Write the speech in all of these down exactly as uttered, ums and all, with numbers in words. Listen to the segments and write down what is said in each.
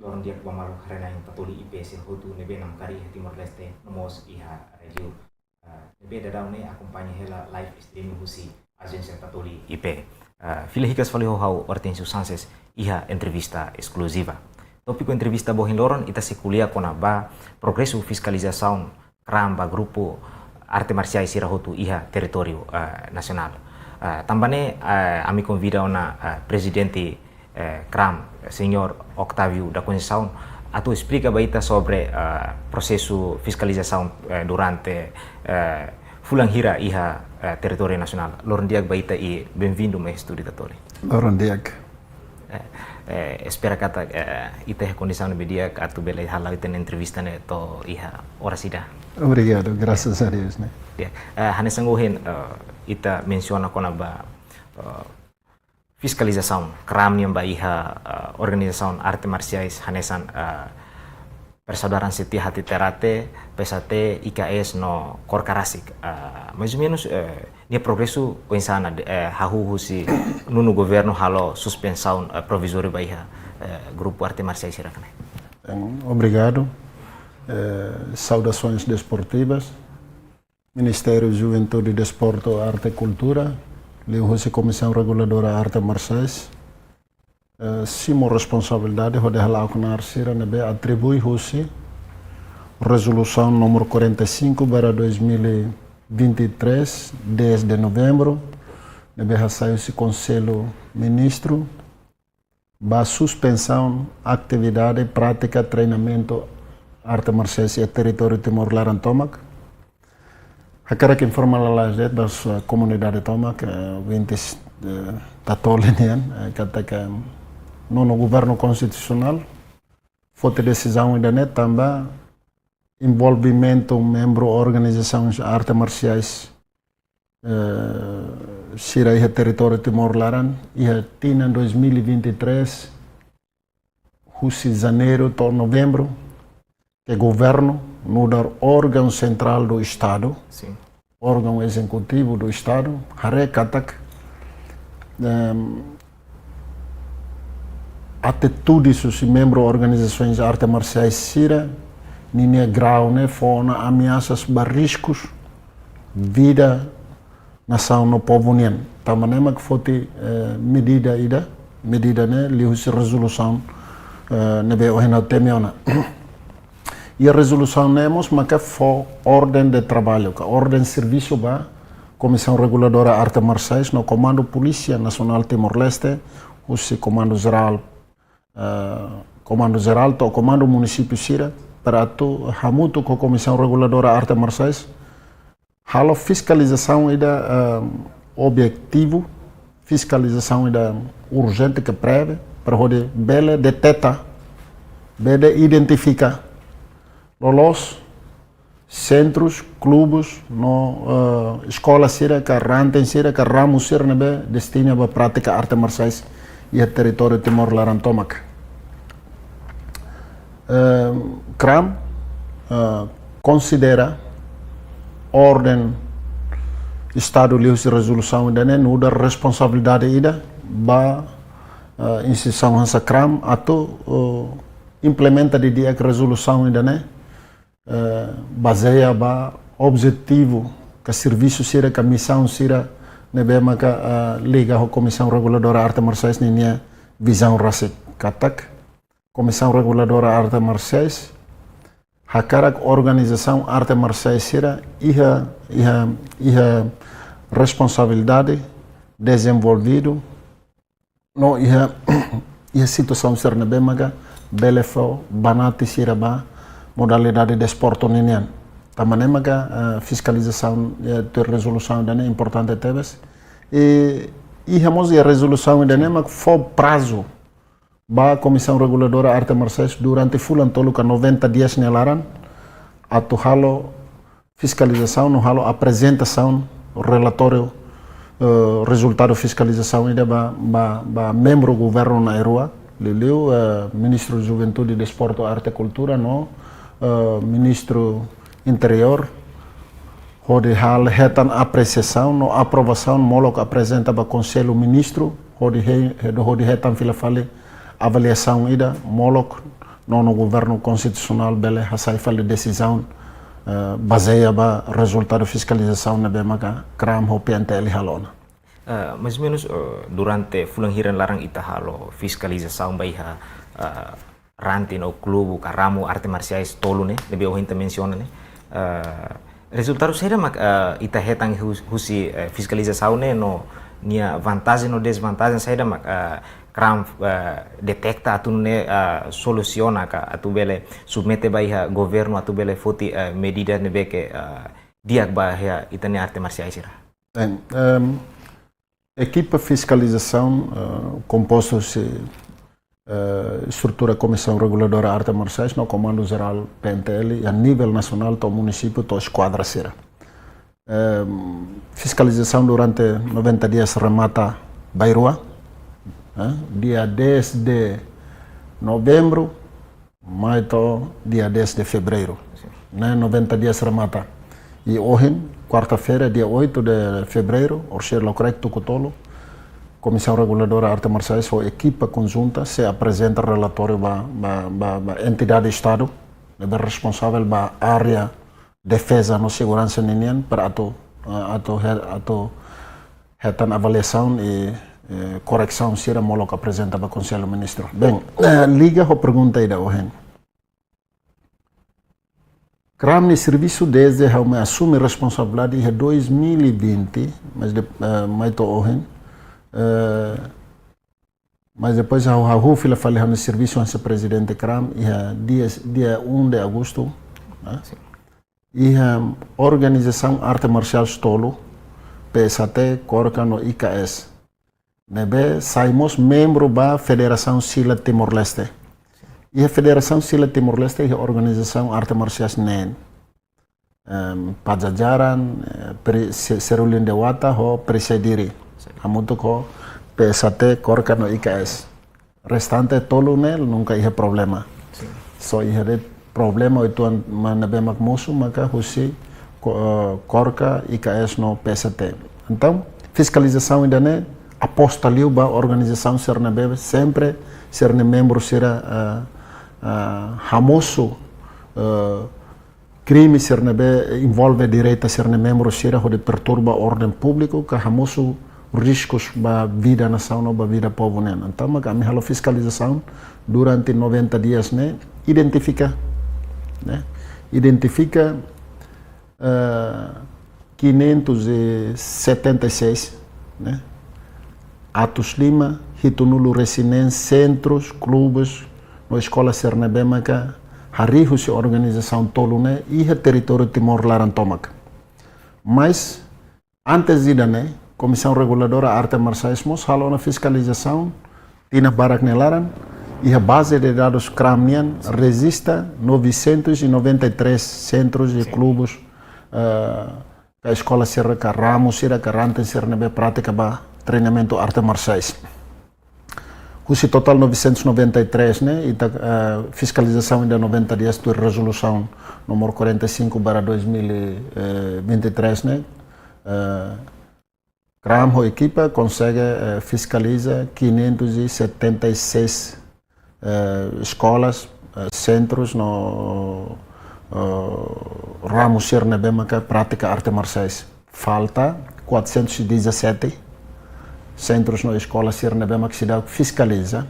Loron di'ak ba maluk haree-na'in Tatoli I P sira hotu ne'ebé namkari iha Timor-Leste no mós iha rejiaun. Ah, ne'ebé daudaun ne'e akompaña hela live streaming husi ajénsia Tatoli I P. Ah, fila hikas fali ho ha'u Hortensio Sanches iha entrevista eskluziva. Tópiku entrevista ba ohin loron ita sei ko'alia kona-ba progresu fiskalizasaun kram ba grupu arte marsiais sira hotu iha territóriu, eh, nasionál. Eh, tanba ne'e, eh, ami konvida ona, eh, prezidente, eh, kram, Señór Octávio da Conceição, atu esplika ba ita sobre, eh, prosesu fiskalizasaun, eh, durante, eh, fulan hira iha, eh, territóriu nasionál. Loron di'ak ba ita i benvindu mai estúdiu Tatoli. Loron di'ak. Eh, eh, espera katak, eh, ita iha kondisaun ne'ebé di'ak atu bele hala'o ita-nia entrevista ne'e to'o iha oras ida. Obrigadu, graças a Deus, né? Ya, eh, hanesan ohin, eh, ita mensiona kona-ba, eh, fiskalizasaun kram nian ba iha, eh, organizasaun arte marsiais hanesan, eh, Persaudaraan Setia Hati Ternate, P S H T, I K S no Kór Karasik. Ah, mais ou menus, eh, nia progresu oinsá ona, eh, hahú husi nonu governu halo suspensaun, eh, provizóriu ba iha, eh, grupu arte marsiais sira-ne'e? Bem, obrigado. Eh, saudações desportivas. Ministériu Juventude, Desportu, Arte, Kultura, liuhusi Komisaun Reguladora Arte Marsiais, eh, simu responsabilidade hodi hala'o knaar sira ne'ebé atribui husi Rezolusaun númeru quarenta e cinco barra dois mil e vinte e três, dez de novembro, ne'ebé hasai husi Konsellu Ministru, ba suspensaun atividade, prátika, treinamentu arte marsiais iha territóriu Timor laran tomak. Hakarak informa lalais de'it ba, eh, komunidade tomak, eh, ouvintes, eh, Tatoli nian, eh, katak, eh, nonu governu konstitusionál foti desizaun ida-ne'e tanba envolvimentu membru organizasaun arte marsiais, eh, sira iha territóriu Timor laran, iha tinan dois mil e vinte e três, husi janeiru to'o novembru, ke governu nu'udar órgaun sentrál do Estadu, Sim. órgaun ezekutivu do Estadu, haree katak, em, atitude husi membru organizasaun arte marsiais sira, ninia grau ne'e fó ona ameasas ba riskus vida nasaun no povu nian. Tanba ne'e mak foti, eh, medida ida, medida ne'e liuhusi rezolusaun, eh, ne'ebé ohin ha'u temi ona. Iha rezolusaun ne'e mós maka fó orden de trabalho, ka orden servisu ba Komisaun Reguladora Arte Marsiais no Komandu Polísia Nasionál Timor-Leste, husi Komandu Jerál, eh, Komandu Jerál to'o Komandu Munisípiu sira, para atu hamutuk ho Komisaun Reguladora Arte Marsiais, halo fiskalizasaun ida, eh, objetivu, fiskalizasaun ida urjente ke preve, para hodi bele deteta, bele identifika loloos sentrus, klubes, no, eh, eskola sira, ka ranten sira, ka ramu sira ne'ebé destina ba prátika arte marsiais iha territóriu Timor laran tomak. Eh, kram, eh, konsidera orden Estadu liuhusi rezolusaun ida-ne'e nu'udar responsabilidade ida ba, eh, instituisaun hanesan kram atu, eh, implementa didi'ak rezolusaun ida-ne'e, eh, bazeia ba objetivu ka servisu sira ka misaun sira ne'ebé maka, eh, liga ho Komisaun Reguladora Arte Marsiais ninia vizaun rasik katak Komisaun Reguladora Arte Marsiais hakarak organizasaun arte marsiais sira iha, iha, iha responsabilidade dezenvolvidu no iha, iha situasaun sira ne'ebé maka bele fó banati sira ba modalidade desportu ninian. Tanba ne'e maka, eh, fiskalizasaun, eh, tuir rezolusaun ida-ne'e importante tebes. I, iha mós iha rezolusaun ida-ne'e mak fó prazu ba Komisaun Reguladora Arte Marsiais durante fulan tolu ka noventa dias nia laran atu halo fiskalizasaun no halo aprezentasaun relatóriu, eh, rezultadu fiskalizasaun ida ba, ba, ba membru governu na'in-rua, liuliu, eh, Ministru Juventude, Desportu, Arte, Kultura no, eh, Ministru Interiór, hodi hal hetan apresiasaun no aprovasaun molok aprezenta ba Konsellu Ministru, hodi he, he, hodi hetan fila fali avaliasaun ida molok Nono Governu Konstitusionál bele hasai fali desizaun, eh, bazeia ba rezultadu fiskalizasaun ne'ebé maka KRAM ho PNTL halo ona. Eh, mais ou menos, eh, durante fulan hira nia laran ita halo fiskalizasaun ba iha, eh, ranting ou klube ka ramu arte marsiais tolu ne'e, ne'ebé ohin ita mensiona ne'e. Eh, rezultadu saida mak, eh, ita hetan hus-, husi, eh, fiskalizasaun ne'e no nia vantajen no dezvantajen saida mak, eh, KRAM, eh, deteta atu nune'e, eh, solusiona ka atu bele submete ba iha governu atu bele foti, eh, medida ne'ebé ke, eh, di'ak ba iha ita-nia arte marsiais sira. Bem, ehm, ekipa fiskalizasaun, eh, kompostu husi, eh, estrutura Komisaun Reguladora Arte Marsiais no Komandu Jerál PNTL iha nivel nasionál to'o munisípiu to'o eskuadra sira. Ehm, fiskalizasaun durante noventa dias remata bainrua, eh, dia dez de novembro, mai to'o dia dez de fevereiro. Ne'e noventa dias remata. I ohin, kuarta-feira, dia oito de fevereiro, orsida lokraik tuku tolu, Komisaun Reguladora Arte Marsiais ho ekipa konjunta sei aprezenta relatóriu ba, ba, ba, ba entidade Estadu ne'ebé responsavel ba área defeza no seguransa ninian para atu, eh, atu he-, atu hetan avaliasaun i, eh, koresaun sira molok aprezenta ba Konsellu Ministru. Bem, eh, liga ho pergunta ida ohin. KRAM nia servisu desde ha'u mai asume responsabilidade iha dois mil e vinte, mais de, eh, mai to'o ohin, eh, mas depois ha'u, ha'u fila fali ha'u-nia servisu hanesan prezidente KRAM iha dia, dia um de agosto, né? Sim. Iha organizasaun arte marsiais tolu, PSHT, KORKA no IKS. Ne'ebé sai mós membru ba Federasaun Silat Timor-Leste. Iha Federasaun Silat Timor-Leste iha organizasaun arte marsiais neen. Em, Pajajaran, eh, Pri-, Se-, Serulin Dewata ho Prisaidiri. Sim. Hamutuk ho PSHT, KORKA no IKS. Restante tolu ne'e nunka iha problema. Sim. Só iha de'it problema uitoan mak ne'ebé mak mosu maka husi Ko-, eh, KORKA, IKS no PSHT. Entaun, fiskalizasaun ida-ne'e aposta liu ba organizasaun sira ne'ebé sempre sira-nia membru sira, eh, eh, hamosu, eh, krime sira ne'ebé envolve direta sira-nia membru sira hodi perturba orden públiku ka hamosu riskus ba vida nasaun no ba vida povu nian. Entaun maka ami halo fiskalizasaun durante noventa dias ne'e, identifika, ne'e, identifika, eh, quinhentos e setenta e seis, ne'e, atus lima, hitunulu-resin-neen sentrus, klubes no eskola sira ne'ebé maka harii husi organizasaun tolu ne'e iha territóriu Timor laran tomak. Mas antes ida-ne'e, Komisaun Reguladora Arte Marsiais mós halo ona fiskalizasaun tinan barak nia laran, iha baze de dadus KRAM nian rejista novecentos e noventa e três sentrus e, sim, klubes, eh, ka eskola sira ka ramu sira ka ranting sira ne'ebé pratika ba treinamentu arte marsiais. Husi totál novecentos e noventa e três ne'e, ita, eh, fiskalizasaun ida noventa dias tuir rezolusaun número quarenta e cinco barra dois mil e vinte e três ne'e, eh, KRAM ho ekipa konsege, eh, fiskaliza quinhentos e setenta e seis, eh, eskolas, eh, sentrus no, eh, ramu sira ne'ebé maka pratika arte marsiais. Falta quatrocentos e dezassete sentrus no eskola sira ne'ebé maka seidauk fiskaliza.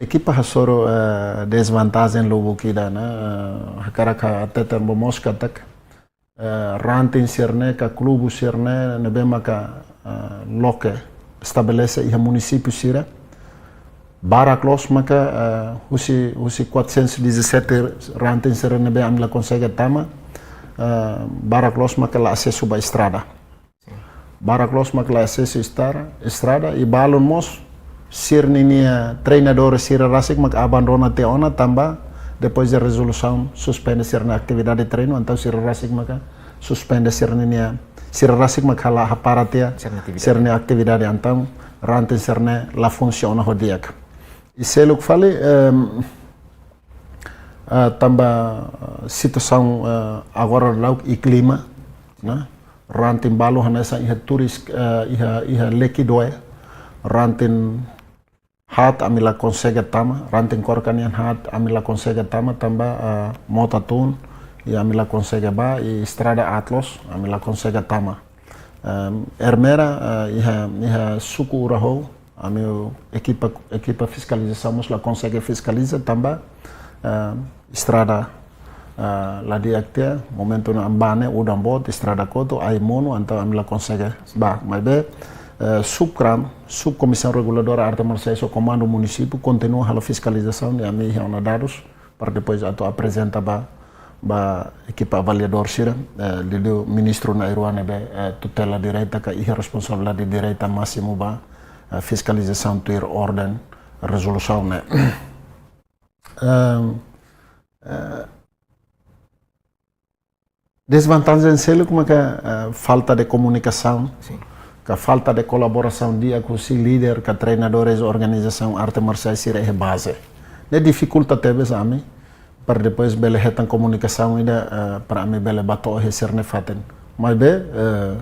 Ekipa hasoru, eh, dezvantajen lubuk ida ne'e, eh, hakarak hateten ba mós katak, eh, ranting sira-ne'e ka klubu sira-ne'e ne'ebé maka, eh, loke estabelese iha munisípiu sira. Barak loos maka, eh, husi, husi quatrocentos e dezassete ranting sira ne'ebé ami la konsege tama, eh, barak loos maka la asesu ba estrada. Barak loos mak la asesu estrada, estrada, i balun mós sira-ninia treinadór sira rasik mak abandona tiha ona tanba depois de rezolusaun suspende sira-nia atividade treinu, entaun sira rasik maka suspende sira-ninia, sira rasik mak halo hapara tiha sira-nia atividade. Sira-nia atividade, entaun ranting sira-ne'e la funsiona ho di'ak. I seluk fali, em, ah, tanba, ah, situasaun, ah, agora daudaun i klima, ne'e? Ranting balu hanesan iha turis, eh, iha, iha Lekidoe, ranting haat ami la konsege tama, ranting Korka nian haat ami la konsege tama tanba, eh, mota tun, i ami la konsege bá, i estrada aat loos ami la konsege tama. Em, Ermera, eh, iha, iha suku Urahou, ami ekipa, ekipa fiskalizasaun mós la konsege fiskaliza tanba, em, estrada, eh, la di'ak tiha, momentu ne'ebá ne'e udan boot, estrada kotu, ai monu, entaun ami la konsege bá. Maibé, eh, Subkram, Subkomisaun Reguladora Arte Marsiais ho Komandu Munisípiu kontinua halo fiskalizasaun, i ami iha ona dadus para depois atu aprezenta ba, ba ekipa avaliadór sira, eh, liuliu ministru na'in-rua ne'ebé, eh, tutela direta ka iha responsabilidade direta másimu ba, eh, fiskalizasaun tuir orden rezolusaun ne'e. Em, eh, Dezvantajen seluk maka, eh, falta de komunikasaun, sin, ka falta de kolaborasaun di'ak husi líder ka treinadores organizasaun arte marsiais sira iha baze. Ne'e difikulta tebes ami para depois bele hetan komunikasaun ida, eh, para ami bele bá to'o iha sira-nia fatin. Maibé, eh,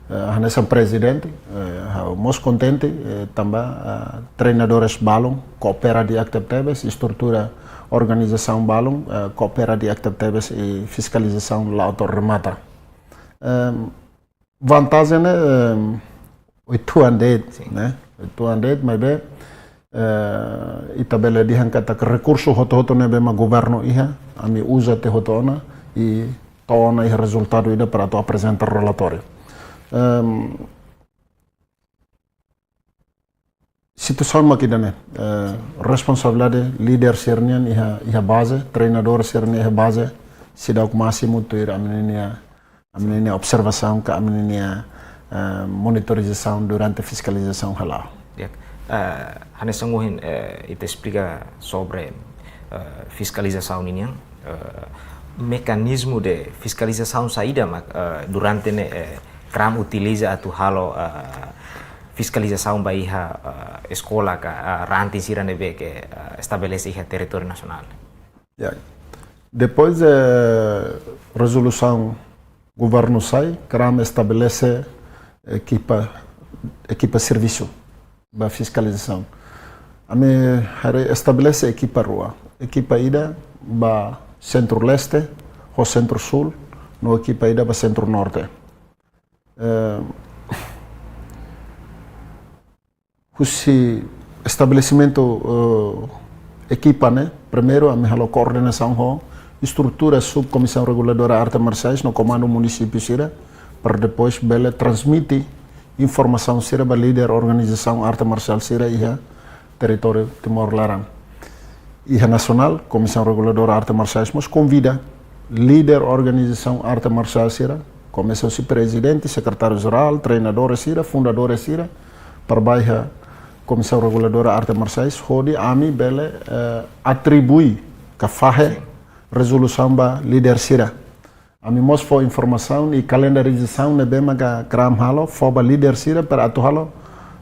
eh, hanesan prezidente, eh, ha'u mós kontente, eh, tanba, eh, treinadores balun koopera di'ak tebetebes, estrutura organizasaun balun, eh, koopera di'ak tebetebes i fiskalizasaun la'o to'o remata. Em, vantajen ne'e, em, oituan de'it, sin, ne'e? Oituan de'it, maibé, eh, ita bele dehan katak rekursu hotu-hotu ne'ebé mak governu iha, ami uza tiha hotu ona, i to'o ona iha rezultadu ida para atu aprezenta relatóriu. Em, situasaun mak ida-ne'e, eh, responsabilidade líder sira-nian iha, iha baze, treinadór sira-nian iha baze, seidauk másimu tuir ami-nia, ami-nia observasaun ka ami-nia, eh, monitorizasaun durante fiskalizasaun hala'o. Ya, eh, hanesan ohin, eh, ita esplika sobre, eh, fiskalizasaun ninian, eh, mekanizmu de fiskalizasaun saida mak, eh, durante ne'e, eh, KRAM utiliza atu halo, eh, fiskalizasaun ba iha, eh, eskola ka, eh, ranting sira ne'ebé ke, eh, estabelese iha territóriu nasionál. Ya. Depois de rezolusaun governu sai, KRAM estabelese ekipa, ekipa servisu ba fiskalizasaun. Ami haree estabelese ekipa rua. Ekipa ida ba Sentru-Leste, ho Sentru-Súl, no ekipa ida ba Sentru-Norte. Eh, husi estabelesimentu, eh, ekipa ne'e, primeiru ami halo koordenasaun ho estrutura Subkomisaun Reguladora Arte Marsiais no Komandu Munisípiu sira, para depois bele transmite informasaun sira ba líder organizasaun arte marsial sira iha territóriu Timor laran. Iha nasionál, Komisaun Reguladora Arte Marsiais mós konvida líder organizasaun arte marsial sira, komesa husi prezidente, sekretáriu jerál, treinadores sira, fundadores sira, para bá iha Komisaun Reguladora Arte Marsiais, hodi ami bele, eh, atribui ka fahe, sin, rezolusaun ba líder sira. Ami mós fó informasaun i kalendarizasaun ne'ebé maka KRAM halo, fó ba líder sira para atu halo,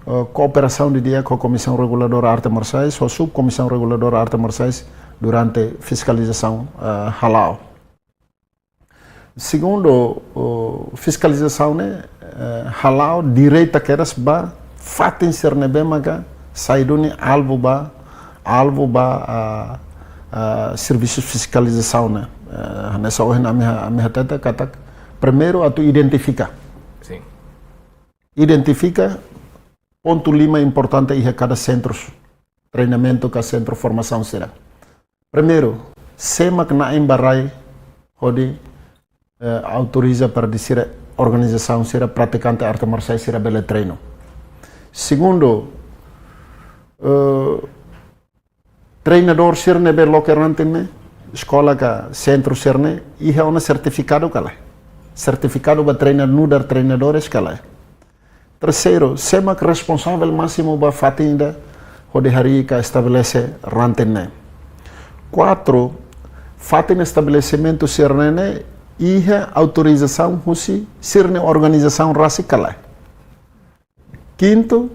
eh, kooperasaun didi'ak ho Komisaun Reguladora Arte Marsiais, ho Subkomisaun Reguladora Arte Marsiais durante fiskalizasaun, eh, hala'o. Segundu, eh, fiskalizasaun ne'e, eh, hala'o direta kedas ba fatin sira ne'ebé maka sai duni alvu ba, alvu ba, ah, ah, servisu fiskalizasaun ne'e. Eh, hanesan ohin ami ha-, ami hatete katak primeiru atu identifika. Sin. Identifika pontu lima importante iha kada sentru treinamentu ka sentru formasaun sira. Primeiru, sé mak na'in ba rai hodi, eh, autoriza para de'it sira organizasaun sira, pratikante arte marsiais sira bele treinu. Segundu, eh, treinadór sira ne'ebé loke ranting ne'e, eskola ka sentru sira ne'e, iha ona sertifikadu ka lae? Sertifikadu ba treina-, nu'udar treinadores ka lae? Terseiru, sé mak responsavel másimu ba fatin ida hodi harii ka estabelese ranting ne'e? Kuatru, fatin estabelesimentu sira-ne'e iha autorizasaun husi sira-nia organizasaun rasik ka lae? Kintu,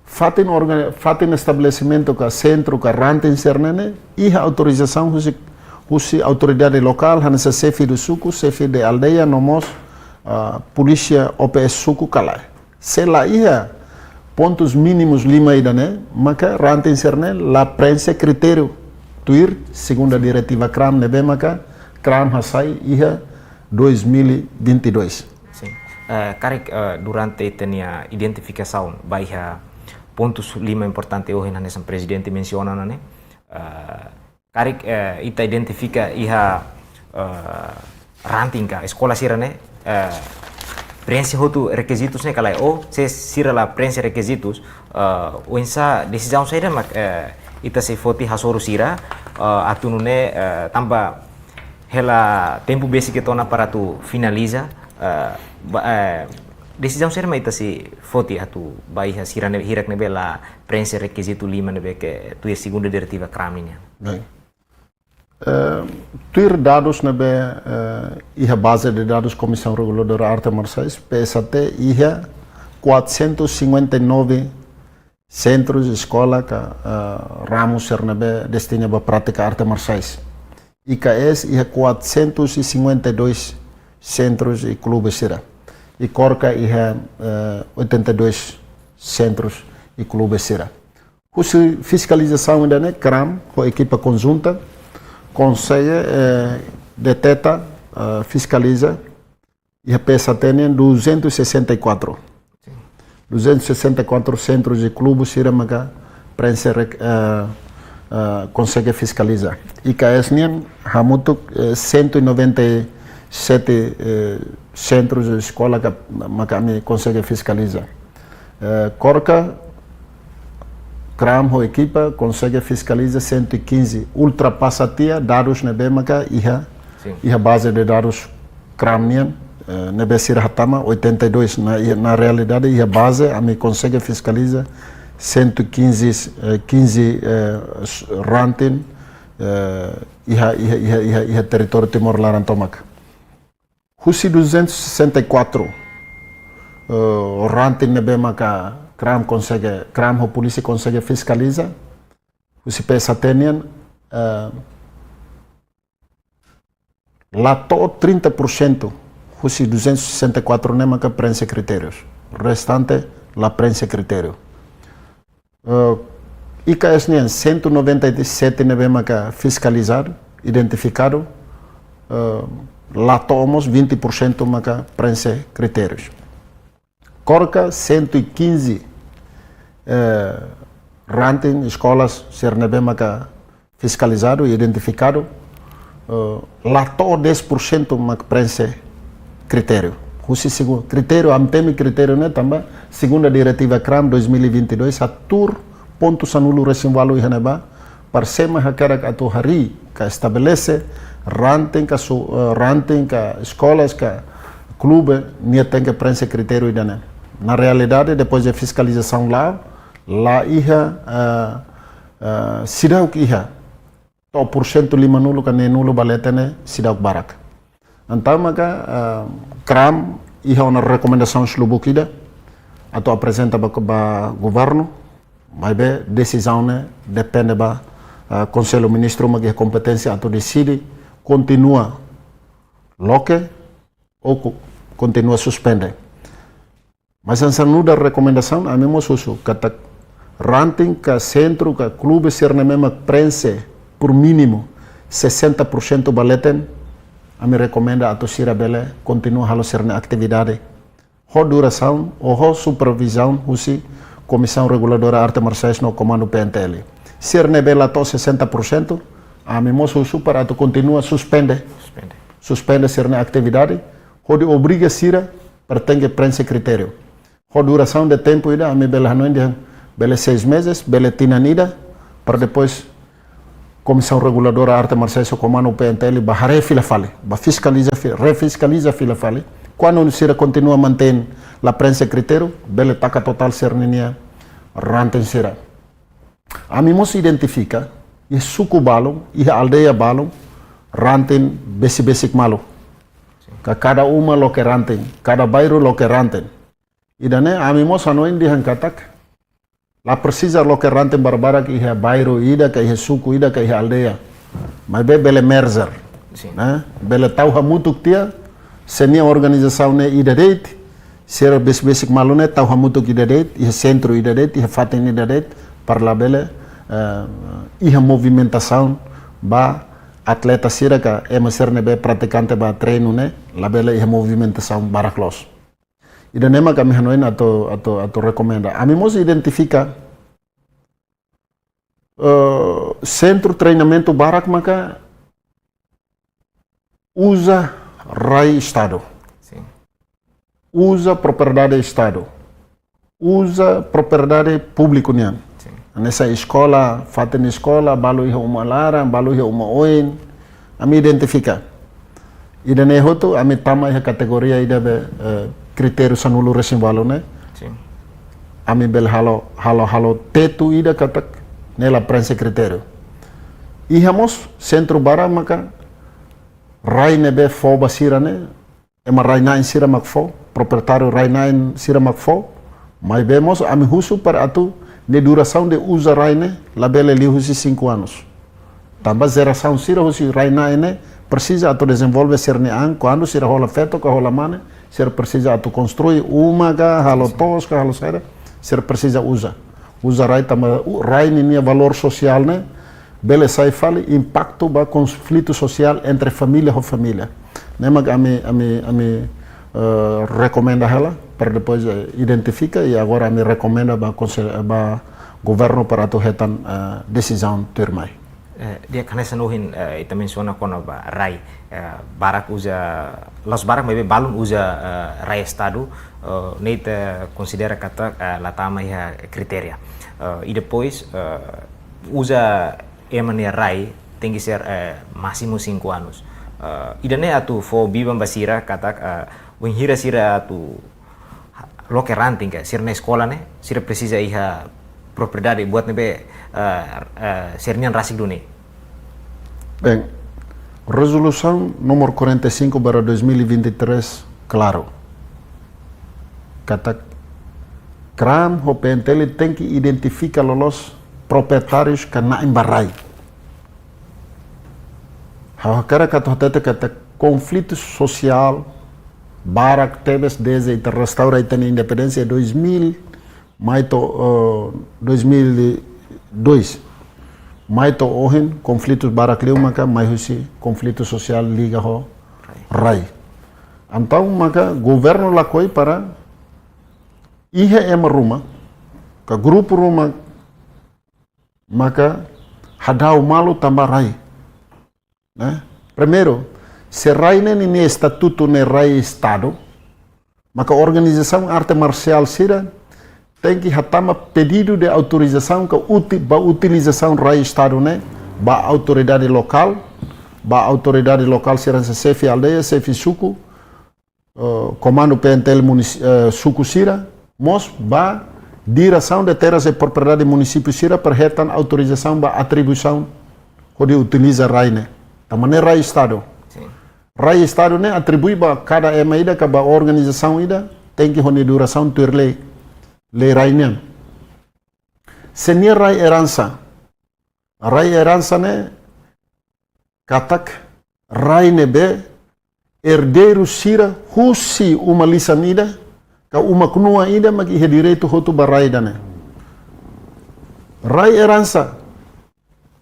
fatin orga-, fatin estabelesimentu ka sentru ka ranting sira-ne'e iha autorizasaun husi, husi autoridade lokál, hanesan xefe de suku, xefe de aldeia, no mós, ah, polísia O P S suku ka lae? Se la iha, pontus mínimus lima ida-ne'e maka ranting sira-ne'e la prenxe kritériu tuir segunda diretiva kram ne'ebé maka kram hasai iha dois mil e vinte e dois. Sin. Eh, karik, eh, durante ita-nia identifikasaun ba iha pontus lima importante ohin hanesan prezidente mensiona ona ne'e, eh, karik, eh, ita identifika iha, eh, ranting ka eskola sira-ne'e, eh, prenxe hotu rekizitus ne'e ka lae, ou se sira la prenxe rekizitus, eh, oinsá desizaun saida mak, eh, ita sei foti hasoru sira, eh, atu nune'e, eh, tanba hela tempu besik ita ona para atu finaliza, eh, ba, eh, desizaun saida mak ita sei foti atu ba iha sira ne'e, hirak ne'ebé la prenxe rekizitu lima ne'ebé ke tuir segunda diretiva kram nian. Bem. Eh, tuir dadus ne'ebé, eh, iha baze de dadus Komisaun Reguladora Arte Marsiais, P S A T, iha quatrocentos e cinquenta e nove sentrus, eskola ka, eh, ramus sira ne'ebé destina ba prátika arte marsiais. I K S iha quatrocentos e cinquenta e dois sentrus i klube sira. I KORKA iha, eh, oitenta e dois sentrus i klube sira. Husi fiskalizasaun ida-ne'e kram ho ekipa konjunta konsege, eh, deteta, eh, fiskaliza iha P S A T nian duzentos e sessenta e quatro. Duzentos e sessenta e quatro sentrus i klube sira maka prenxe rek-, eh, eh, konsege fiskaliza. I K S nian hamutuk, eh, cento e noventa e sete, eh, sentrus i eskola ka maka ami konsege fiskaliza. Eh, KORKA, kram ho ekipa konsege fiskaliza cento e quinze, ultrapasa tiha dadus ne'ebé maka iha, Sin. iha baze de dadus kram nian, eh, ne'ebé sira hatama oitenta e dois. Na, iha, na realidade, iha baze, ami konsege fiskaliza cento e quinze, eh, quinze, eh, s-, ranting, eh, iha, iha, iha, iha, iha territóriu Timor laran tomak. Husi duzentos e sessenta e quatro, eh, ranting ne'ebé maka kram konsege, kram ho polísia konsege fiskaliza, husi P S A T nian, eh, la to'o trinta por cento husi duzentos e sessenta e quatro ne'e maka prenxe kritérius. Restante la prenxe kritériu. Eh, I K S nian cento e noventa e sete ne'ebé maka fiskalizadu, identifikadu, eh, la to'o mós vinte por cento maka prenxe kritérius. KORKA cento e quinze, eh, ranting, eskolas sira ne'ebé maka fiskalizadu, identifikadu, eh, la to'o dez por cento mak prenxe kritériu. Husi segu-, kritériu, ami temi kritériu ne'e tanba segunda diretiva kram dois mil e vinte e dois hatuur pontu sanulu-resin-ualu iha ne'ebá, para sé mak hakarak atu harii ka estabelese ranting ka su-, eh, ranting ka eskolas ka klube, nia tenke prenxe kritériu ida-ne'e. Na realidade, depois de fiskalizasaun la'o, la iha, eh, eh, seidauk iha to'o porsentu limanulu ka neenulu ba leten ne'e seidauk barak. Entaun maka, eh, kram iha ona rekomendasaun lubuk ida atu aprezenta ba, ba governu, maibé desizaun ne'e depende ba, eh, Konsellu Ministru mak iha kompeténsia atu deside kontinua loke ou ko-, kontinua suspende. Mas hanesan nu'udar rekomendasaun, ami mós husu katak ranting ka sentru ka klube sira ne'ebé mak prenxe por mínimu sessenta por cento ba leten, ami rekomenda atu sira bele kontinua halo sira-nia atividade ho durasaun ou ho supervizaun husi Komisaun Reguladora Arte Marsiais no Komandu P N T L. Sira ne'ebé la to'o sessenta por cento, ami mós husu para atu kontinua suspende, Suspende. suspende sira-nia atividade hodi obriga sira para tenke prenxe kritériu. Ho durasaun de tempu ida, ami bele hanoin dehan bele seis meses, bele tinan ida, para depois Komisaun Reguladora Arte Marsiais ho Komandu P N T L ba haree fila fali, ba fiskaliza fi-, refiskaliza fila fali. Kuandu sira kontinua mantein la prenxe kritériu, bele taka totál sira-nia ranting sira. Ami mós identifika iha suku balun, iha aldeia balun, ranting besik-besik malu. Ka kada uma loke ranting, kada bairru loke ranting. Ida-ne'e ami mós hanoin dehan katak la presiza loke ranting barbarak iha bairru ida ka iha suku ida ka iha aldeia. Maibé bele merger. Sin. Ne'e? Bele tau hamutuk tiha, se nia organizasaun ne'e ida de'it, Sira besik-besik malu ne'e tau hamutuk ida de'it, iha sentru ida de'it, iha fatin ida de'it, para labele, eh, iha movimentasaun ba atleta sira ka ema sira ne'ebé pratikante ba treinu ne'e, labele iha movimentasaun barak loos. Ida-ne'e mak ami hanoin atu, atu, atu rekomenda. Ami mós identifika, eh, sentru treinamentu barak maka uza rai Estadu. Sin. Uza propriedade Estadu. Uza propriedade públiku nian. Sin. Hanesan eskola, fatin eskola, balu iha uma laran, balu iha uma oin. Ami identifika. Ida-ne'e hotu, ami tama iha kategoria ida be, eh, kritériu sanulu-resin-ualu ne'e. Sin. Ami bele halo, halo, halo tetu ida katak ne'e la prenxe kritériu. Iha mós sentru barak maka rai ne'ebé fó ba sira ne'e, ema rai-na'in sira mak fó, proprietáriu rai-na'in sira mak fó, maibé mós ami husu para atu nia durasaun de uza rai ne'e labele liu husi cinco anos. Tanba jerasaun sira husi rai-na'in ne'e presiza atu dezenvolve sira-nia an, kuandu sira hola feto ka hola mane, sira presiza atu konstrui uma ka, halo to'os ka, halo saida, sira presiza uza. Uza rai tanba, u-, rai ninia valór sosiál ne'e bele sai fali impaktu ba konflitu sosiál entre família ho família. Ne'e mak ami, ami, ami, eh, rekomenda hela, para depois, eh, identifika, i agora ami rekomenda ba konse-, ba governu para atu hetan, eh, desizaun tuirmai. Eh, di'ak, hanesan ohin, eh, ita mensiona kona-ba rai, eh, barak uza, la'ós barak maibé balun uza, eh, rai Estadu, eh, ne'e ita konsidera katak, eh, la tama iha kritéria. Eh, i depois, eh, uza ema nia rai tenke ser, eh, másimu cinco anos. Eh, ida-ne'e atu fó biban ba sira katak, eh, wainhira sira atu loke ranting ka, sira-nia eskola ne'e, sira presiza iha propriedade buat ne'ebé, eh, eh, sira-nian rasik duni. Bem, rezolusaun número quarenta e cinco barra dois mil e vinte e três, klaru. Katak KRAM ho PNTL tenke identifika loloos proprietárius ka na'in ba rai. Ha'u hakarak atu hatete katak konflitu sosiál barak tebes desde ita restaura ita-nia independénsia dois mil, mai to'o, eh, dois mil e dois. Mai to'o ohin, konflitu barak liu maka mai husi konflitu sosiál liga ho rai. Entaun maka governu lakohi para iha ema ruma, ka grupu ruma, maka hadau malu tanba rai. Ne'e? Primeiru, se rai ne'e ninia estatutu ne'e rai Estadu, maka organizasaun arte marsiál sira tenke hatama pedidu de autorizasaun ka uti-, ba utilizasaun rai Estadu ne'e ba autoridade lokál, ba autoridade lokál sira hanesan xefe aldeia, xefe suku, eh, komandu PNTL munis-, eh, suku sira, mós ba Diresaun de Terras e Propriedade munisípiu sira para hetan autorizasaun ba atribuisaun hodi utiliza rai ne'e. Tanba ne'e rai Estadu. Sin. Rai Estadu ne'e atribui ba kada ema ida ka ba organizasaun ida, tenke ho nia durasaun tuir lei, lei rai nian. Se nia rai eransa, rai eransa ne'e katak rai ne'ebé erdeiru sira husi uma lisan ida ka uma knua ida mak iha direitu hotu ba rai ida-ne'e. Rai eransa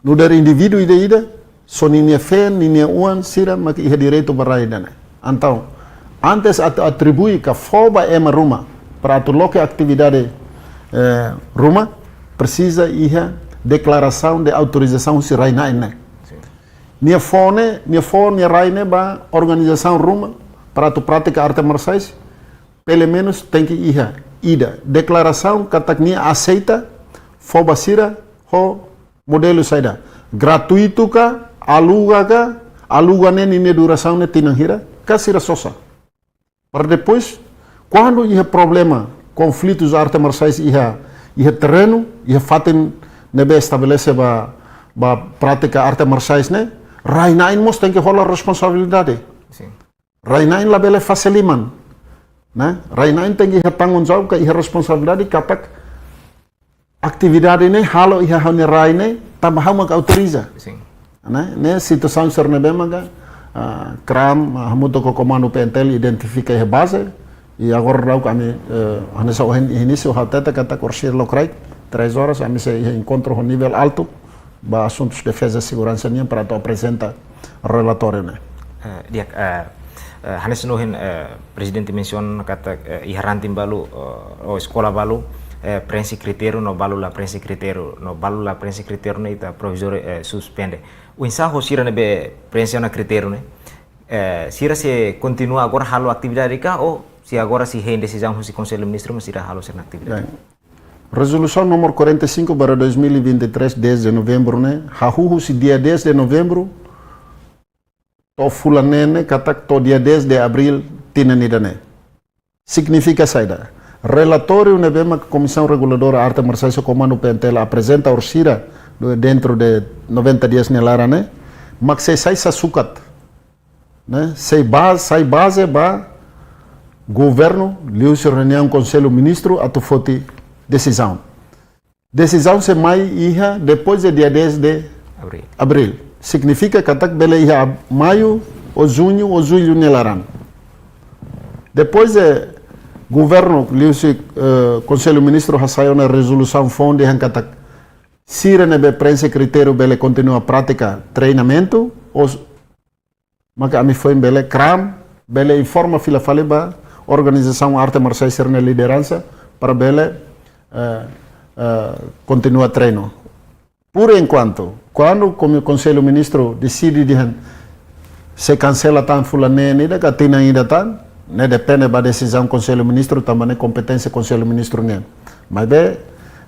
nu'udar indivíduu ida-ida, só ninia feen, ninia oan sira mak iha direitu ba rai ida-ne'e. Entaun, antes atu atribui ka fó ba ema ruma para atu loke atividade, eh, ruma, presiza iha deklarasaun de autorizasaun husi rai-na'in ne'e. Nia fó ne'e, nia fó nia rai ne'e ba organizasaun ruma para atu pratika arte marsiais, pelumenus tenke iha ida deklarasaun katak nia aseita fó ba sira ho modelu saida, gratuitu ka, aluga ka, aluga ne'e ninia durasaun ne'e tinan hira, ka sira sosa. Para depois, kuandu iha problema, konflitus arte marsiais iha, iha terrenu, iha fatin ne'ebé estabelese ba, ba pratika arte marsiais ne'e, rai-na'in mós tenke hola responsabilidade. Sin. Rai-na'in labele fase liman, ne'e? Rai-na'in tenke iha tanggung jawab ka iha responsabilidade katak atividade ne'e halo iha ha'u-nia rai ne'e tanba ha'u mak autoriza. Sin. Ne'e? Ne'e situasaun sira ne'ebé maka, ah, KRAM, ah, hamutuk ho komandu PNTL identifika iha baze, I agora daudauk ami, eh, hanesan ohin inísiu ha'u hatete katak orsida lokraik, três horas, ami sei iha enkontru ho nivel altu ba asuntus defeza seguransa nian para atu aprezenta relatóriu ne'e. Eh, di'ak, eh, eh, hanesan ohin, eh, Prezidente mensiona katak, eh, iha ranting balu, eh, ou eskola balu, eh, preenxe kritériu no balu la preenxe kritériu, no balu la preenxe kritériu ne'e ita provizóriu, eh, suspende. Oinsá ho sira ne'ebé preenxe ona kritériu ne'e, eh, sira sei kontinua agora halo atividade ka, ou se agora sei hein desizaun husi Konsellu Ministru, mas sira halo sira-nia atividade? Bem, rezolusaun número quarenta e cinco barra dois mil e vinte e três, dez de novembro ne'e, hahú husi dia dez de novembro, to'o fulan neen ne'e, katak to'o dia dez de abril tinan ida-ne'e. Signifika saida? Relatóriu ne'ebé mak Komisaun Reguladora Arte Marsiais ho Komandu P N T L aprezenta orsida dentro de noventa dias nia laran ne'e, mak sei sai sasukat, ne'e, sei ba-, sai baze ba governu, liuhusi reuniaun Konsellu Ministru atu foti desizaun. Desizaun sei mai iha depois de dia dez de abril. Abril. Signifika katak bele iha ab-, maiu, ou juñu, ou jullu nia laran. Depois de governu, liuhusi, eh, Konsellu Ministru hasai ona rezolusaun foun dehan katak sira ne'ebé preenxe kritériu bele kontinua pratika treinamentu, ou s-, maka ami foin bele, KRAM bele informa fila fali ba organizasaun arte marsiais sira-nia lideransa para bele, eh, eh, kontinua treinu. Por enquanto, kuandu komi-, Konsellu Ministru deside dehan sei kansela tan fulan neen ida ka tinan ida tan, ne'e depende ba desizaun Konsellu Ministru, tanba ne'e kompeténsia Konsellu Ministru nian. Maibé,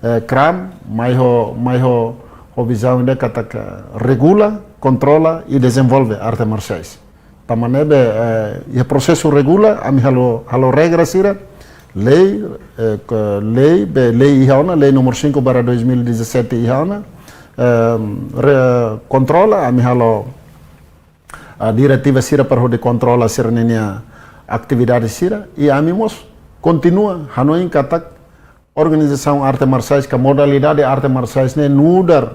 eh, KRAM mai ho, mai ho, ho vizaun ida katak regula, kontrola i dezenvolve arte marsiais. Tanba ne'ebé, eh, iha prosesu regula, ami halo, halo regra sira, lei, eh, ke-, lei, be, lei iha ona, lei número cinco barra dois mil e dezassete iha ona, ehm, re-, kontrola, ami halo, ah, diretiva sira para hodi kontrola sira-nia atividade sira, i ami mós kontinua hanoin katak organizasaun arte marsiais ka modalidade arte marsiais ne'e nu'udar,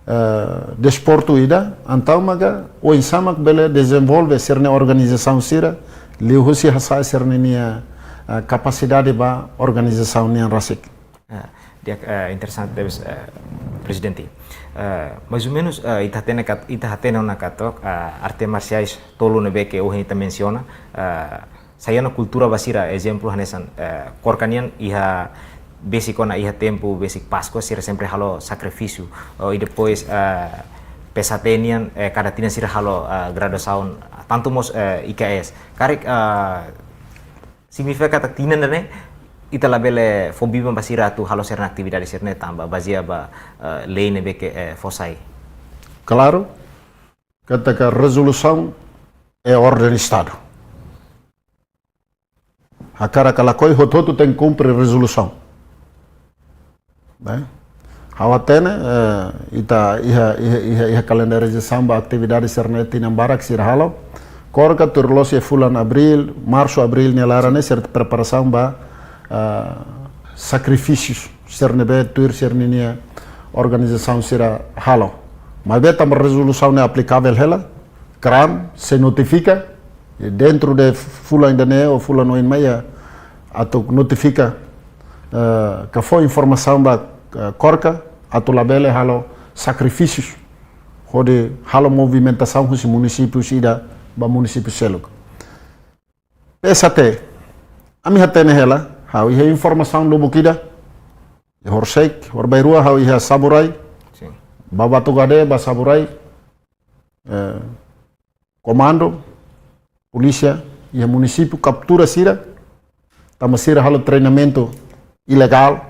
eh, desportu ida, entaun maka oinsá mak bele dezenvolve sira-nia organizasaun sira, liuhusi hasa'e sira-nia, eh, kapasidade ba organizasaun nian rasik. Ah, di'ak, eh, interesante tebes, eh, Prezidente. Eh, mais ou menus, eh, ita hatene kat-, ita hatene ona katak, eh, arte marsiais tolu ne'ebé ke ohin ita mensiona, eh, sai ona kultura ba sira, ezemplu hanesan, eh, KORKA nian iha besik ona iha tempu besik Páskua sira sempre halo sakrifísiu. Oh, i depois, eh, P S H T nian, eh, kada tinan sira halo, eh, graduasaun, tantu mós, eh, I K S. Karik, eh, signifika katak tinan ida-ne'e ita labele fó biban ba sira atu halo sira-nia atividade sira-ne'e tanba bazeia ba, eh, lei ne'ebé ke, eh, fó sai? Klaru, katak rezolusaun é orden Estadu. Hakarak ka lakohi, hotu-hotu tenke kumpre rezolusaun. Ne'e? Ha'u hatene, eh, ita iha, iha, iha, iha kalendarizasaun ba atividade sira-ne'e tinan barak sira halo. KORKA tuir loloos iha fulan abril, marsu, abril nia laran ne'e sira preparasaun ba, eh, sakrifísius sira ne'ebé tuir sira-nia organizasaun sira halo. Maibé tanba rezolusaun ne'e aplikavel hela, KRAM sei notifika, i dentro de fulan ida-ne'e ou fulan oin mai, eh, atu notifika, eh, ka fó informasaun ba, eh, KORKA, atu labele halo sakrifísius hodi halo movimentasaun husi munisípiu ida ba munisípiu seluk. P S H T, ami hatene hela, ha'u iha informasaun lubuk ida, horisehik, horibainrua ha'u iha Saburai, sin, ba Batugade, ba Saburai, eh, komandu polísia iha munisípiu kaptura sira, tanba sira halo treinamentu ilegál,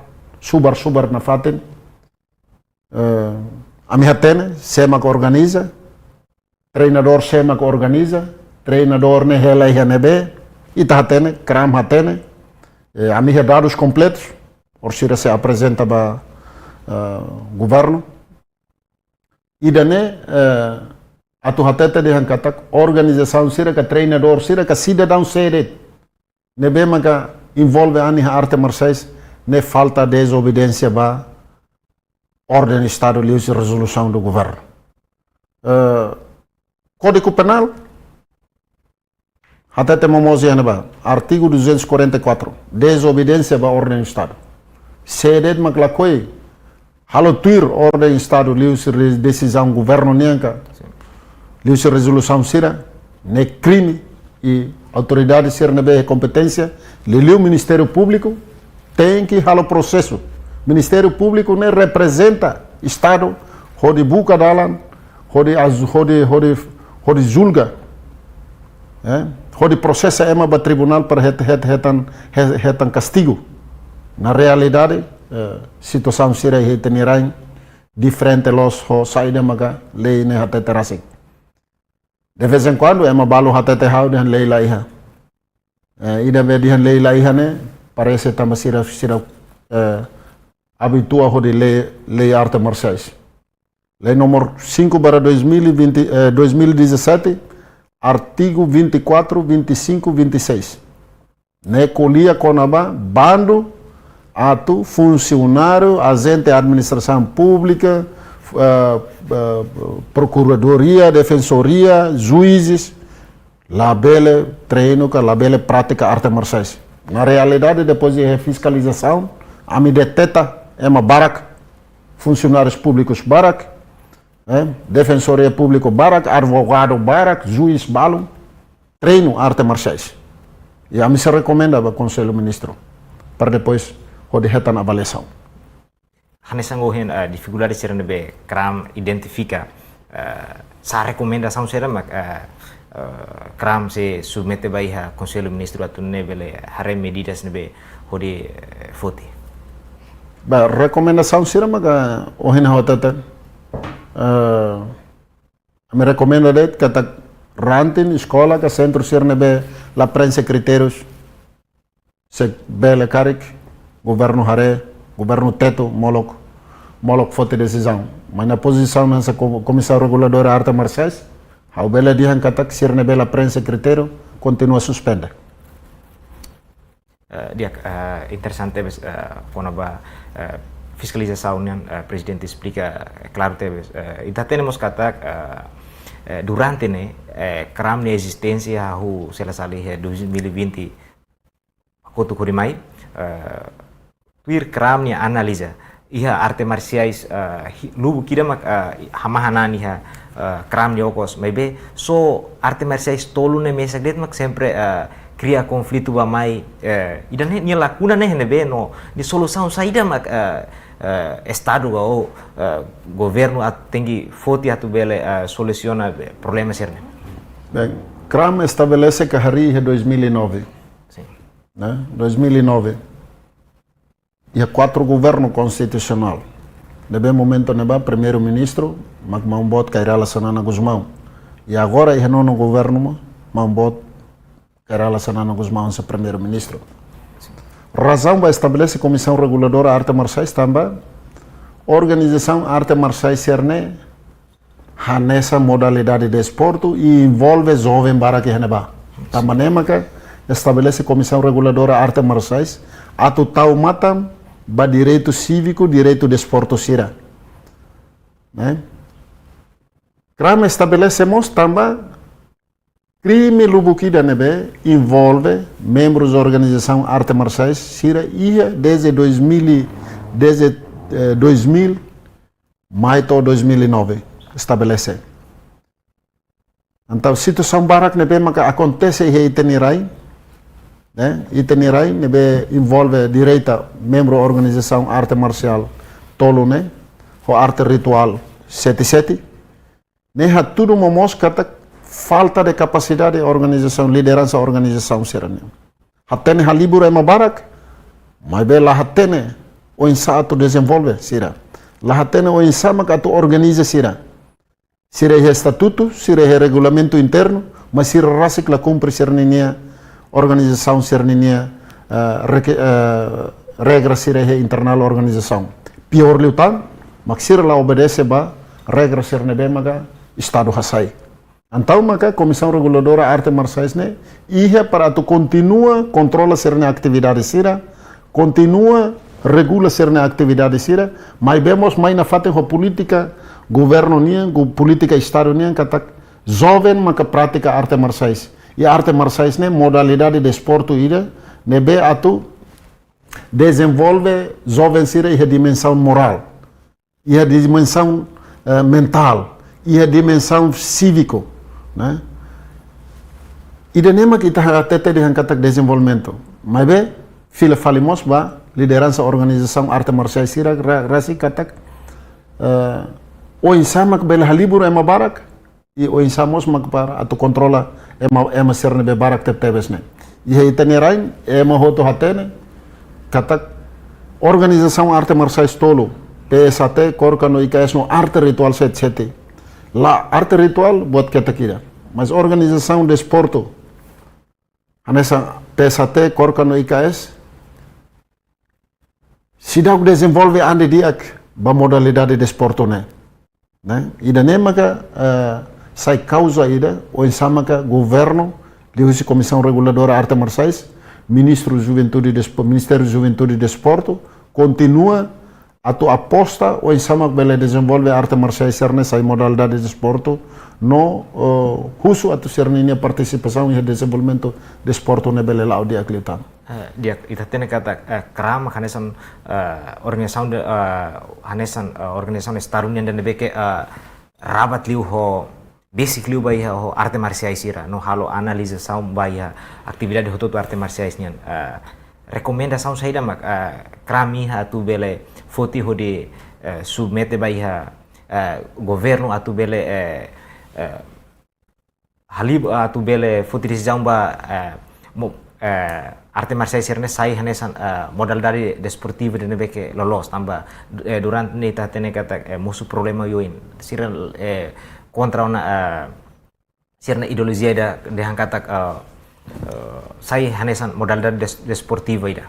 subar-subar nafatin. Eh, ami hatene sé mak organiza, treinadór sé mak organiza, treinadór ne'e hela iha ne'ebé, ita hatene, KRAM hatene, eh, ami iha dadus kompletus, orsida sei aprezenta ba, eh, governu. Ida-ne'e, eh, atu hatete dehan katak organizasaun sira ka treinadór sira ka sidadaun sé de'it ne'ebé maka envolve an iha arte marsiais ne'e falta dezobediénsia ba orden Estadu liuhusi rezolusaun do governu. Eh, Kódigu Penál, Hatete momoos iha ne'ebá, artigu duzentos e quarenta e quatro, dezobediénsia ba orden Estadu. Sé de'it mak lakohi halo tuir orden Estadu liuhusi re-, desizaun governu nian ka, liuhusi rezolusaun sira, ne'e krime, i autoridade sira ne'ebé kompeténsia, liuliu Ministériu Públiku, tenke halo prosesu. Ministériu Públiku ne'e reprezenta Estadu hodi buka dalan, hodi az-, hodi, hodi, hodi julga, eh? Hodi prosesa ema ba tribunál para het-, het-, hetan, het-, hetan kastigu. Na realidade, eh, situasaun sira iha ita-nia rain diferente loos ho saida maka lei ne'e hatete rasik. De vez em quando, ema balu hatete ha'u dehan lei la iha. Eh, ida be dehan lei la iha ne'e, parese tanba sira, sira, eh, abitua hodi lee, lee arte marsiais. Lei número cinco barra dois mil e vinte, eh, dois mil e dezassete, artigu vinte e quatro, vinte e cinco, vinte e seis. Ne'e ko'alia kona-ba bandu atu funsionáriu, ajente administrasaun públika, eh, eh, prokuradoria, defensoria, juízes, labele treinu ka labele pratika arte marsiais. Na realidade, depois de fiskalizasaun, ami deteta ema barak, funsionárius públikus barak, eh, defensoria públiku barak, advogadu barak, juís balun treinu arte marsiais. I ami sei rekomenda ba Konsellu Ministru para depois hodi hetan avaliasaun. Hanesan ohin, eh, difikuldade sira ne'ebé KRAM identifika, eh, sá rekomendasaun sira mak, eh, eh, KRAM sei submete ba iha Konsellu Ministru atu nune'e bele haree medidas ne'ebé hodi, eh, foti. Ba, rekomendasaun sira mak, eh, ohin ha'u hatete, eh, ami rekomenda de'it katak ranting, eskola ka sentru sira ne'ebé la preenxe kritérius, se bele karik, governu haree, governu tetu, molok, molok foti desizaun. Mas na pozisaun hanesan ko-, Komisaun Reguladora Arte Marsiais, ha'u bele dehan katak sira ne'ebé la preenxe kritériu, kontinua suspende. Eh, di'ak, eh, interesante tebes, eh, kona-ba, eh, fiskalizasaun nian, eh, Prezidente esplika, eh, klaru tebes. Eh, ita hatene mós katak, eh, eh, durante ne'e, eh, KRAM nia ezisténsia hahú se la sala iha dois mil e vinte, kotuk hodi mai, eh, tuir KRAM nia analiza, iha arte marsiais, eh, hi-, lubuk ida mak, eh, hamahan an iha, eh, KRAM nia okos, maibé só arte marsiais tolu ne'e mesak de'it mak sempre, eh, kria konflitu ba mai, eh, ida-ne'e nia lakuna ne'e iha ne'ebé no, nia solusaun saida mak, eh, eh, Estadu ka ou, eh, governu atu tenke foti atu bele, eh, solusiona, eh, problema sira-ne'e. Bem, KRAM estabelese ka harii iha dois mil e nove. Sin. Ne'e? Dois mil e nove. Iha kuartu governu konstitusionál. Ne'ebé momentu ne'ebá Primeiru-Ministru mak Maun Boot Kay Rala Xanana Gusmão. I agora iha nonu governu mós Maun Boot Kay Rala Xanana Gusmão hanesan Primeiru-Ministru. Razaun ba estabelese Komisaun Reguladora Arte Marsiais tanba organizasaun arte marsiais sira-ne'e hanesan modalidade desportu i envolve joven barak iha ne'ebá. Tanba ne'e maka estabelese Komisaun Reguladora Arte Marsiais atu tau matan ba direitu síviku, direitu desportu sira. Ne'e? KRAM estabelese mós tanba krime lubuk ida ne'ebé envolve membrus organizasaun arte marsiais sira iha dezde dois mil e, dezde, eh, dois mil mai to'o dois mil e nove estabelese. Entaun situasaun barak ne'ebé maka akontese iha ita-nia rain, ne'e? Ita-nia rain ne'ebé envolve direta membru organizasaun arte marsiál tolu ne'e, ho arte rituál sete sete, ne'e hatudu momoos katak falta de kapasidade organizasaun, lideransa organizasaun sira-ne'e. Hatene halibur ema barak, maibé la hatene oinsá atu dezenvolve sira. La hatene oinsá mak atu organiza sira. Sira iha estatutu, sira iha regulamentu internu, mas sira rasik la kumpre sira-ninia organizasaun, sira-ninia, eh, reke-, eh, regra sira iha internál organizasaun. Piór liután, mak sira la obedese ba regra sira ne'ebé maka Estadu hasai. Entaun maka Komisaun Reguladora Arte Marsiais ne'e iha para atu kontinua kontrola sira-nia atividade sira, kontinua regula sira-nia atividade sira, maibé mós mai nafatin ho polítika governu nian, ho polítika Estadu nian, katak joven maka pratika arte marsiais. iha arte marsiais ne'e modalidade desportu ida ne'ebé atu dezenvolve joven sira iha dimensaun morál, iha dimensaun, eh, mentál, iha dimensaun síviku, ne'e? Ida-ne'e mak ita hatete dehan katak dezenvolvimentu. Maibé, fila fali mós ba lideransa organizasaun arte marsiais sira ra-, rasik katak, eh, oinsá mak bele halibur ema barak, i oinsá mós mak para atu kontrola ema, ema sira ne'ebé barak tebetebes ne'e. Iha ita-nia rain, ema hotu hatene katak organizasaun arte marsiais tolu, P S A T, KORKA no I K S no arte rituál sete sete. La arte rituál buat ketak ida. Mas organizasaun desportu, hanesan P S A T, KORKA no I K S, seidauk dezenvolve an didi'ak ba modalidade desportu ne'e. Ne'e? Ida-ne'e maka, eh, sai kauza ida, oinsá maka governu, liuhusi Komisaun Reguladora Arte Marsiais, Ministru Juventude Despo-, Ministériu Juventude i Desportu, kontinua atu aposta oinsá mak bele dezenvolve arte marsiais sira-ne'e sai modalidade desportu, no, eh, husu atu sira-ninia partisipasaun iha dezenvolvimentu desportu ne'e bele la'o di'ak liután. Eh, di'ak, ita hatene katak, eh, KRAM hanesan, eh, organizasaun de, eh, hanesan, eh, organizasaun Estadu nian ida ne'ebé ke, eh, rabat liu ho, besik liu ba iha ho arte marsiais sira, no halo analizasaun ba iha atividade hotu-hotu arte marsiais nian. Eh, rekomendasaun saida mak, eh, KRAM iha atu bele foti hodi, eh, submete ba iha, eh, governu atu bele, eh, eh, halib-, atu bele foti desizaun ba, eh, mo-, eh, arte marsiais sira-ne'e sai hanesan, eh, modalidade desportivu ida ne'ebé ke loloos tanba, eh, durante ne'e ita hatene katak, eh, mosu problema oioin. Sira, eh, kontra ona, eh, sira-nia ideolojia ida dehan katak, eh, eh, sai hanesan modalidade des-, desportivu ida.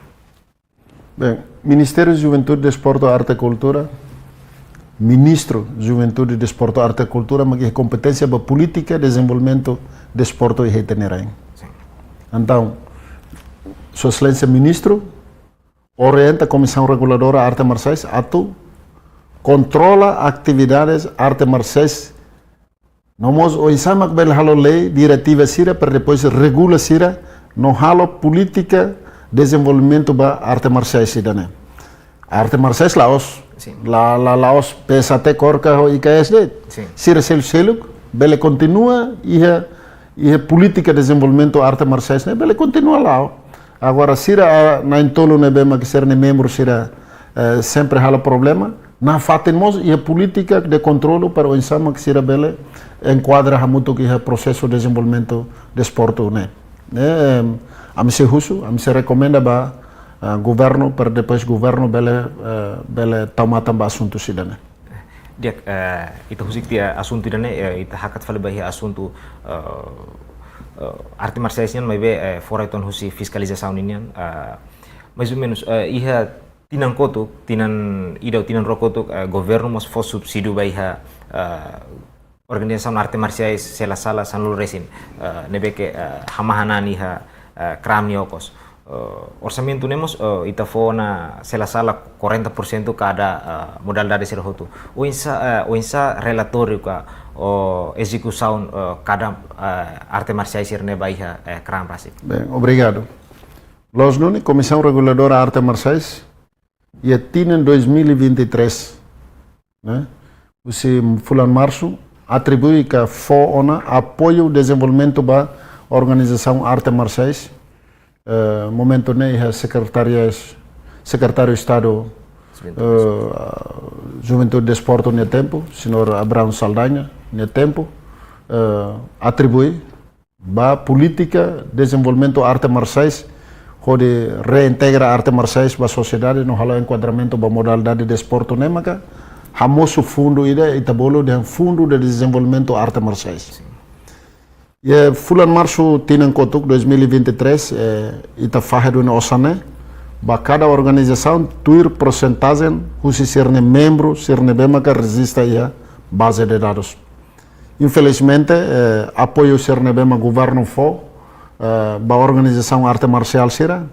Bem, Ministériu Juventude, Desportu, Arte, Kultura, Ministru Juventude, Desportu, Arte, Kultura, mak iha kompeténsia ba polítika dezenvolvimentu desportu iha ita-nia rain. Sin. Entaun, Sua Exelénsia Ministru orienta Komisaun Reguladora Arte Marsiais atu kontrola atividades arte marsiais, no mós oinsá mak bele halo lei, diretiva sira, para depois regula sira, no halo polítika dezenvolvimentu ba arte marsiais ida-ne'e. Arte marsiais la'ós, Sin. la, la, la'ós P S A T, KORKA ho I K S de'it. Sin. Sira seluk-seluk bele kontinua iha, iha polítika dezenvolvimentu arte marsiais ne'e bele kontinua la'o. Agora, sira, ah, na'in-tolu ne'ebé mak sira-nia membru sira, eh, sempre halo problema, nafatin mós iha polítika de kontrolu para oinsá mak sira bele enkuadra hamutuk iha prosesu dezenvolvimentu desportu ne'e. Ne'e, em, ami sei husu, ami sei rekomenda ba, ah, governu, para depois governu bele, eh, bele tau matan ba asuntu sira-ne'e. Di'ak, eh, ita husik tiha asuntu ida-ne'e, eh, ita hakat fali ba iha asuntu, eh, eh, arte marsiais nian, maibé, eh, fora uitoan husi fiskalizasaun nian, eh, mais ou menus, eh, iha tinan kotuk, tinan ida ou tinan rua kotuk, eh, governu mós fó subsídiu ba iha, eh, organizasaun arte marsiais Sela Sala sanulu-resin, eh, ne'ebé ke, eh, hamahan an iha, eh, KRAM nia okos. Eh, orsamentu ne'e mós, eh, ita fó ona Sela Sala quarenta por cento kada, eh, modalidade sira hotu. Oinsá, eh, oinsá relatóriu ka, ou ezekusaun, eh, kada, eh, arte marsiais sira-ne'e ba iha, eh, KRAM rasik. Bem, obrigadu. Loos duni, Komisaun Reguladora Arte Marsiais, iha tinan dois mil e vinte e três, ne'e? Husi fulan Marsu, atribui ka fó ona apoiu dezenvolvimentu ba organizasaun arte marsiais. Eh, momentu ne'e iha sekretarias, Sekretáriu Estadu, Juventude, eh, Juventude, Desportu nia tempu, señór Abrão Saldanha nia tempu, eh, atribui ba polítika dezenvolvimentu arte marsiais, hodi reintegra arte marsiais ba sosiedade no halo enkuadramentu ba modalidade desportu ne'e maka hamosu fundu ida ita bolu dehan Fundo de Desenvolvimento Arte Marciais. Sin. Iha fulan Marsu tinan kotuk dois mil e vinte e três, eh, ita fahe duni osan ne'e ba kada organizasaun tuir porsentajen husi sira-nia membru, sira ne'ebé maka rejista iha baze de dadus. Infelizmente, eh, apoiu sira ne'ebé mak governu fó, eh, ba organizasaun arte marsiál sira,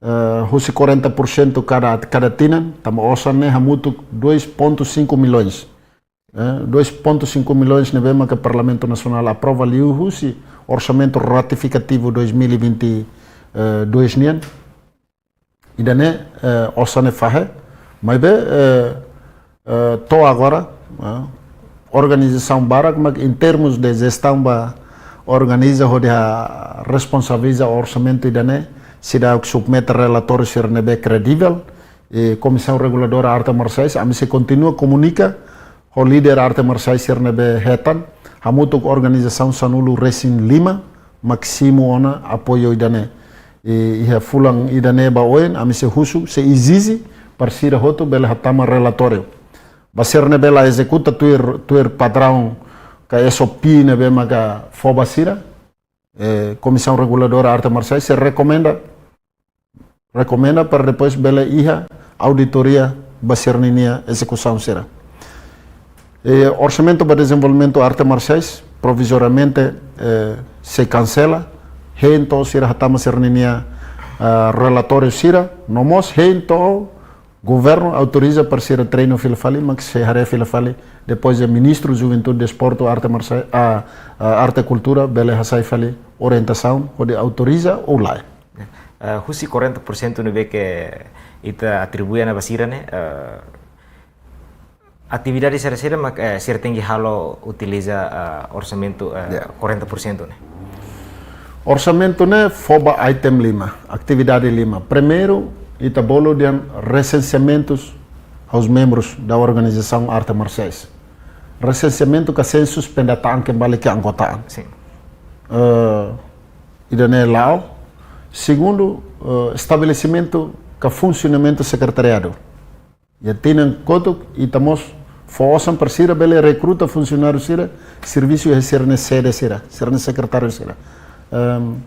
eh, husi quarenta por cento kada, kada tinan, tanba osan ne'e hamutuk dois ponto cinco milhões. Eh, dois ponto cinco milhões ne'ebé maka Parlamentu Nasionál aprova liuhusi orsamentu ratifikativu dois mil e vinte e dois nian, ida-ne'e, eh, osan ne'e fahe, maibé, eh, eh, to'o agora, eh, organizasaun barak mak em termos de jestaun ba organiza hodi ha responsabiliza orsamentu ida-ne'e, seidauk submete relatóriu sira ne'ebé kredivel, i Komisaun Reguladora Arte Marsiais, ami sei kontinua komunika ho líder arte marsiais sira ne'ebé hetan, hamutuk organizasaun sanulu-resin-lima, mak simu ona apoiu ida-ne'e. I, iha fulan ida-ne'e ba oin, ami sei husu, sei ezije, para sira hotu bele hatama relatóriu. Ba sira ne'ebé la ezekuta tuir, tuir padraun ka S O P ne'ebé maka fó ba sira, eh, Komisaun Reguladora Arte Marsiais sei rekomenda, rekomenda para depois bele iha auditoria ba sira-ninia ezekusaun sira. Eh, orsamentu ba dezenvolvimentu arte marsiais, provizoriamente, eh, sei kansela, hein to'o sira hatama sira-ninia, ah, relatóriu sira, no mós hein to'o governu autoriza para sira treinu fila fali, mak sei haree fila fali, depois de Ministru Juventude, Desportu, Arte Marsiais, ah, ah, Arte Kultura, bele hasai fali orientasaun, hodi autoriza ou lae. Eh, husi quarenta por cento ne'ebé ke ita atribui ona ba sira ne'e, eh, atividade sira-sira mak, eh, sira tenke halo utiliza, eh, orsamentu, eh, Ya. quarenta por cento ne'e. Orsamentu ne'e fó ba item lima, atividade lima. Primeiru, ita bolu dehan resenseamentus aos membros da organização arte marciais. Resenseamentu ka sensus pendataan kembali ke anggotaan. Sin. Eh, ida-ne'e la'o. Segundu, eh, estabelesimentu ka funsionamentu sekretariadu. Iha tinan kotuk ita mós fó osan para sira bele rekruta funsionáriu sira, servisu iha sira-nia sede sira, sira-nia sekretáriu sira. Ehm,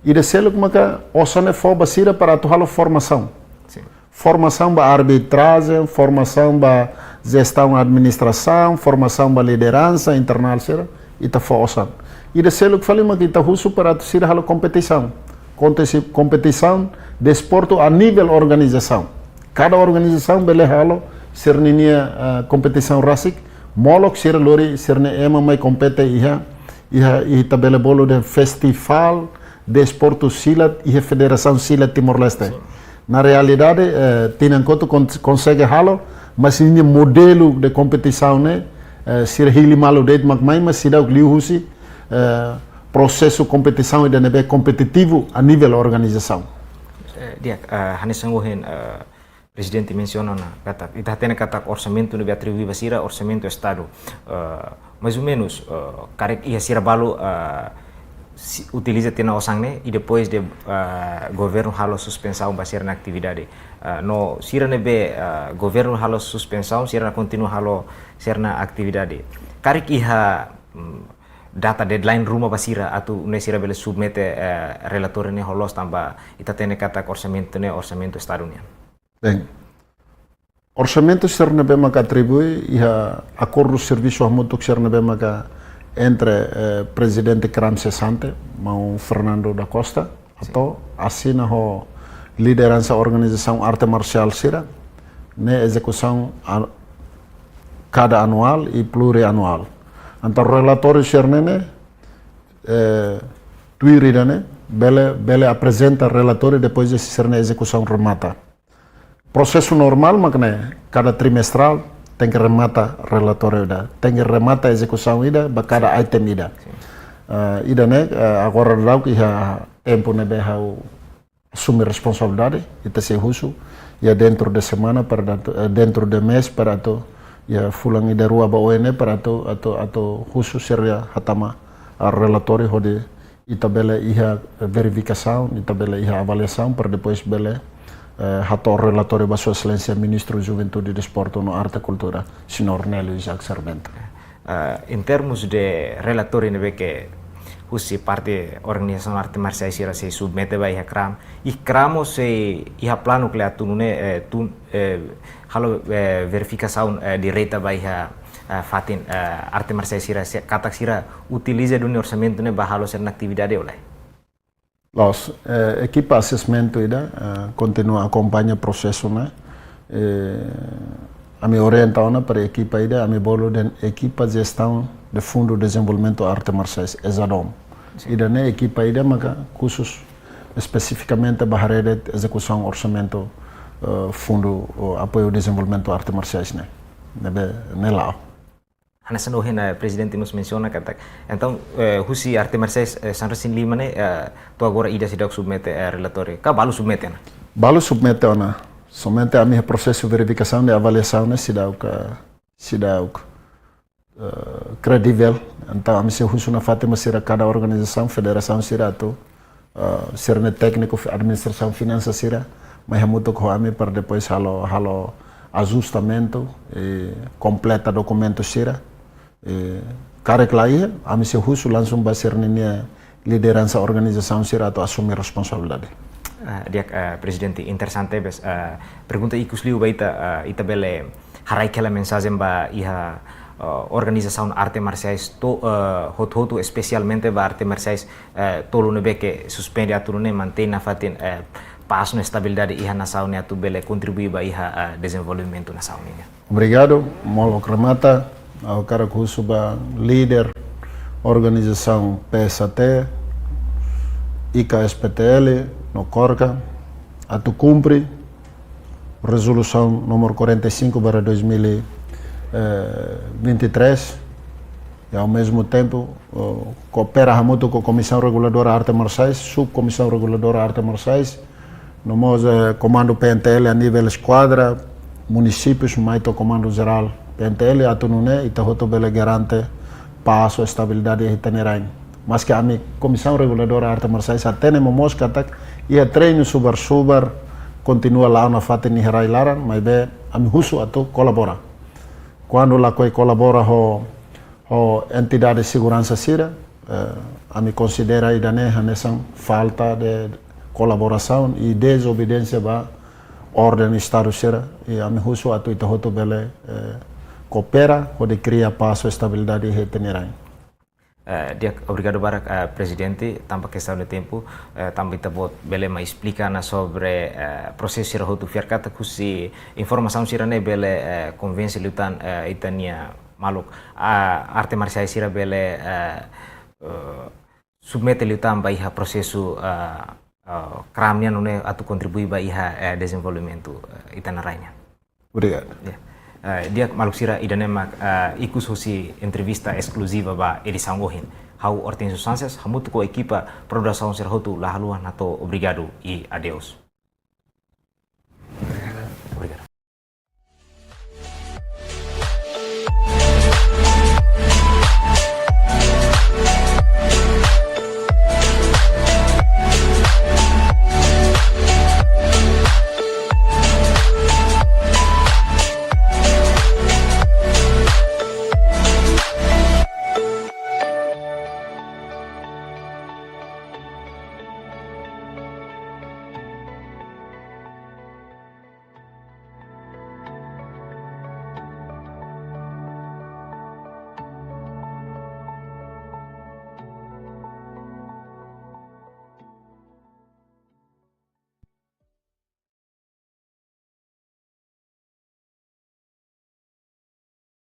ida seluk maka osan ne'e fó ba sira para atu halo formasaun. Sin. Formasaun ba arbitrajen, formasaun ba jestaun administrasaun, formasaun ba lideransa internál sira, ita fó osan. Ida seluk fali maka ita husu para atu sira halo kompetisaun. Kontesi-, kompetisaun desportu a nivel organizasaun. Kada organizasaun bele halo sira-ninia, ah, kompetisaun rasik, molok sira lori sira-nia ema mai kompete iha, iha, ita bele bolu dehan Festival Desportu Silat iha Federasaun Silat Timor-Leste. Sin. Na realidade, eh, tinan kotuk kon-, konsege halo, mas ninia modelu de kompetisaun ne'e, eh, sira hili malu de'it mak mai, mas seidauk liu husi, eh, prosesu kompetisaun ida ne'ebé kompetitivu a nivel organizasaun. Eh, di'ak, eh, hanesan ohin, eh, Prezidente mensiona ona katak, ita hatene katak orsamentu ne'ebé atribui ba sira, orsamentu Estadu. Eh, mais ou menus, eh, karik iha sira balu, eh, si-, utiliza tiha ona osan ne'e, i depois de, eh, governu halo suspensaun ba sira-nia atividade. Eh, no sira ne'ebé, eh, governu halo suspensaun, sira kontinua halo sira-nia atividade. Karik iha, mm, data deadline ruma ba sira atu nune'e sira bele submete, eh, relatóriu ne'e ho loos tanba ita hatene katak orsamentu ne'e orsamentu Estadu nian. Bem, orsamentu sira ne'ebé maka atribui iha akordu servisu hamutuk sira ne'ebé maka entre, eh, Prezidente Kram sesante, maun Fernando da Costa, Sin. atu asina ho lideransa organizasaun arte marsiál sira, ne'e ezekusaun a-, kada anuál i plurianuál. Entaun relatóriu sira-ne'e, eh, tuir ida-ne'e, bele, bele aprezenta relatóriu depois de sira-nia ezekusaun remata. Prosesu normál mak ne'e, kada trimestrál tenke remata relatóriu ida, tenke remata ezekusaun ida ba kada item ida. Sin. Eh, ida-ne'e, eh, agora daudaun iha tempu ne'ebé ha'u asume responsabilidade, ita sei husu, iha dentro de semana para atu, eh, dentro de mês para atu, iha fulan ida rua ba oin ne'e para atu, atu, atu husu sira hatama, ah, relatóriu hodi ita bele iha verifikasaun, ita bele iha avaliasaun, para depois bele, eh, hato'o relatóriu ba Sua Exelénsia Ministru Juventude, Desportu no Arte Kultura, Señór Nélio Isaac Sarmento. Eh, em termos de relatóriu ne'ebé ke husi parte organizasaun arte marsiais sira sei submete ba iha Kram, i Kram sei iha planu ke atu nune'e, eh, tun, eh, halo, eh, verifikasaun, eh, direta ba iha, eh, fatin, eh, arte marsiais sira, se, katak sira utiliza duni orsamentu ne'e ba halo sira-nia atividade ou lae? Loos, eh, ekipa assessment ida, eh, kontinua akompaña prosesu ne'e. Eh, ami orienta ona para ekipa ida, ami bolu dehan ekipa jestaun de Fundu Dezenvolvimentu Arte Marsiais, EJADOM. Ida-ne'e ekipa ida maka khusus espesifikamente ba haree de'it ezekusaun orsamentu, eh, fundu, eh, apoiu dezenvolvimentu arte marsiais ne'e. Ne'ebé ne'e la'o. Hanesan ohin, eh, prezidente mós mensiona katak. Entaun, eh, husi arte marsiais, eh, sanulu-resin-lima ne'e, eh, to'o agora ida seidauk submete, eh, relatóriu. Ka balu submete ona? Balu submete ona. Somente ami prosesu verifikasaun no avaliasaun ne'e seidauk, eh, seidauk, eh, kredivel. Entaun ami sei husu nafatin ba sira kada organizasaun, federasaun sira atu, eh, sira-nia tékniku fi-, administrasaun finansa sira mai hamutuk ho ami para depois halo, halo ajustamentu i kompleta dokumentu sira. I karik la iha, ami sei husu langsung ba sira-nia lideransa organizasaun sira atu asume responsabilidade. Ah, di'ak, ah, prezidente, interesante, bes, ah, pergunta ikus liu ba ita, ah, ita bele haraik hela mensajen ba iha, ah, organizasaun arte marsiais to-, ah, hotu-hotu, espesialmente ba arte marsiais, eh, tolu ne'ebé ke suspende atu nune'e mantein nafatin, eh, pás no estabilidade iha nasaun ne'e atu bele kontribui ba iha, ah, dezenvolvimentu nasaun nian. Obrigadu, molok remata, ha'u hakarak husu ba líder organizasasun P S A T, I K S P T L, no KORKA, atu kumpre rezolusaun númeru quarenta e cinco barra dois mil e vinte e três, i ao mesmo tempo, oh, koopera hamutuk ho Komisaun Reguladora Arte Marsiais, Subkomisaun Reguladora Arte Marsiais, no mós, eh, Komandu P N T L a nivel eskuadra, munisípius, mai to'o Komandu Jerál P N T L, atu nune'e ita hotu bele garante pás no estabilidade iha ita-nia rain. Maske ami Komisaun Reguladora Arte Marsiais hatene momoos katak iha treinu subar-subar kontinua la'o nafatin iha rai-laran, maibé ami husu atu kolabora. Kuandu lakohi kolabora ho, ho entidade seguransa sira, eh, ami konsidera ida-ne'e hanesan falta de kolaborasaun i dezobediénsia ba orden Estadu sira, i ami husu atu ita hotu bele, eh, koopera hodi kria pás no estabilidade iha ita-nia rain. Eh, di'ak, obrigadu barak, eh, prezidente, tanba kestaun de tempu, eh, tanba ita-boot bele mai esplika ona sobre, eh, prosesu sira hotu, fiar katak husi informasaun sira-ne'e bele, eh, konvense liután, eh, ita-nia maluk, ah, arte marsiais sira bele, eh, eh, submete liután ba iha prosesu, eh, eh, kram nian nune'e atu kontribui ba iha, eh, dezenvolvimentu, eh, ita-nia rain nian. Obrigadu. Ya. Eh, di'ak maluk sira, ida-ne'e mak, eh, ikus husi entrevista eskluziva ba edisaun ohin. Ha'u Hortensio Sanches, hamutuk ho ekipa produsaun sira hotu la haluha hato'o obrigadu i adeus.